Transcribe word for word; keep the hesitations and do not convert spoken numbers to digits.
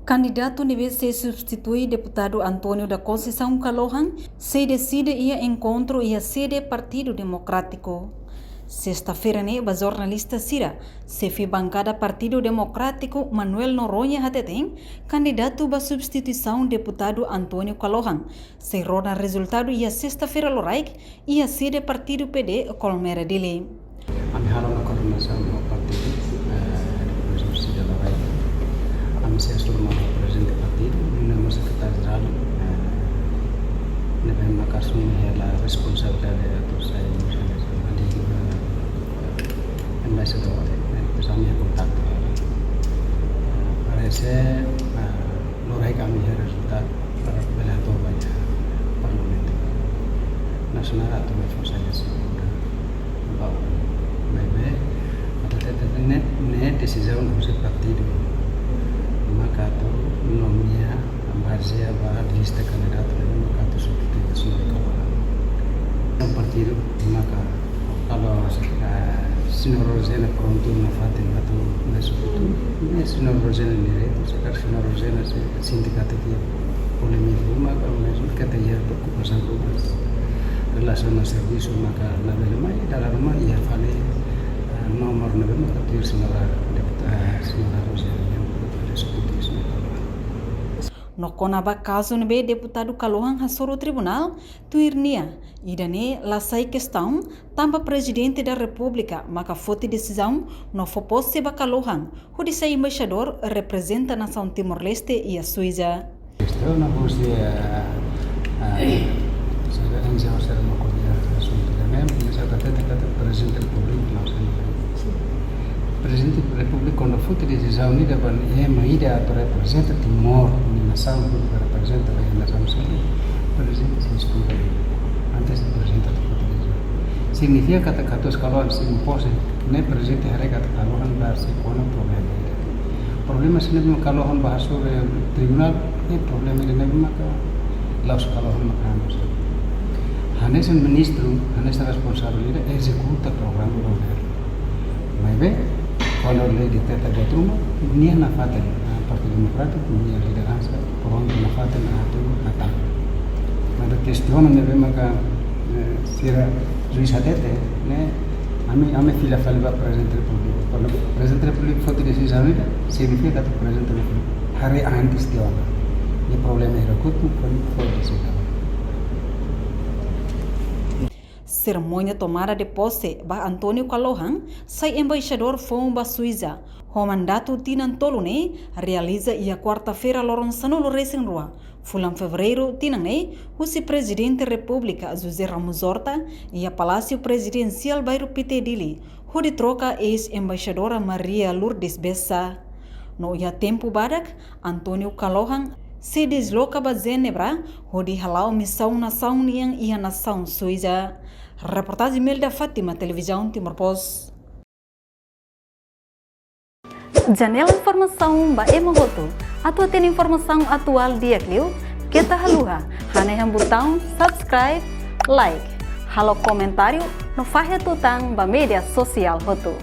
Kandidatu ne'ebé sei substitui Deputadu António da Conceição Kalohan sei deside iha enkontru iha sede Partidu Demokrátiku. Sesta-feira ne'e ba jornalista sira, xefe bankada Partidu Demokrátiku Manuel Noronha hateten, kandidatu ba substituisaun Deputadu António Kalohan sei rona rezultadu iha sesta-feira loraik iha sede partidu P D Colmera Dili. Ami halo ona koordenasaun ho partidu, eh, depois de sida loraik. Ami sei hasoru ona prezidente partidu, nune'e mós sekretáriu jerál, eh, ne'ebé maka asume hela responsabilidade atu sai mós hanesan adi, eh, embaixadór, eh, depois ami iha kontaktu. Eh, parese, eh, loraik ami iha rezultadu para bele hato'o ba iha Parlamentu Nasionál atu mai fó sai hanesan ba, maibé atu hatete ne'e, ne'e desizaun husi partidu. Maka atu nomeia, bazeia ba lista kandidatu ne'e maka atu substitui señór Kalohan. Partidu maka kalau, eh, señór Rosena prontu nafatin atu mai substitui. Ne'e señór Rosena direitu, se karik señór Rosena sei sente katak iha polémika ruma, ka mezmu katak iha preokupasaun ruma relasiona servisu, maka labele mai, dala ruma iha fali, eh, nomor ne'ebé maka tuir señora deputa-, eh, señora Rosena nian atu substitui señór Kalohan. No kona-ba kazu ne'ebé Deputadu Kalohan hasoru tribunál, tuir nia, ida-ne'e la sai kestaun, tanba Prezidente da Repúblika maka foti desizaun no fó pose ba Kalohan hodi sai embaixadór reprezenta nasaun Timor-Leste iha Suisa. Kestaun ne'e husi, eh, eh, sira N G O sira mak ko'alia asuntu ida-ne'e, mas ita hatete katak Prezidente Repúblika la sai. Prezidente Repúblika kuandu foti desizaun ida ba ema ida atu reprezenta Timor, nia nasaun, atu reprezenta ba nasaun sira, Prezidente sei estuda antes de Prezidente atu foti desizaun. Signifika katak katuas Kalohan simu pose, ne'e Prezidente haree katak Kalohan la sei kona problema ida. Problema sira ne'ebé Kalohan bá hasoru tribunál, ne'e problema ida ne'ebé maka la'ós Kalohan maka hanoin. Hanesan ministru, hanesan responsavel ida ezekuta programa governu. Maibé, kuandu lei deteta buat ruma, nia nafatin, ah, Partidu Demokrátiku, nia lideransa, prontu nafatin atu hatán. Maibé kestaun ne'ebé maka, eh, sira juís hatete, ne'e, ami, ami fila fali ba Prezidente Repúblika. Kuandu Prezidente Repúblika foti desizaun ida, signifika katak Prezidente Repúblika haree antes tiha ona. Ne'e problema ida hotu, foti, foti desizaun. Serimónia tomada de pose ba António Kalohan sai embaixadór foun ba Suisa, ho mandatu tinan tolu ne'e realiza iha kuarta-feira loron sanulu-resin-rua, fulan Fevereiru tinan ne'e, husi Prezidente Repúblika José Ramos Horta iha Palásiu Prezidensiál Bairru Pité Dili, hodi troka eis-embaixadora Maria Lourdes Bessa. No iha tempu badak, António Kalohan sei desloka ba Jenebra, hodi hala'o misaun nasaun nian iha nasaun Suisa. Reportajen Imelda Fátima, Televizaun Timor Post. Janela informasaun ba ema hotu. Atu hatene informasaun atuál di'ak liu, keta haluha hanehan butaun subscribe, like, halo komentáriu no fahe tutan ba média sosiál hotu.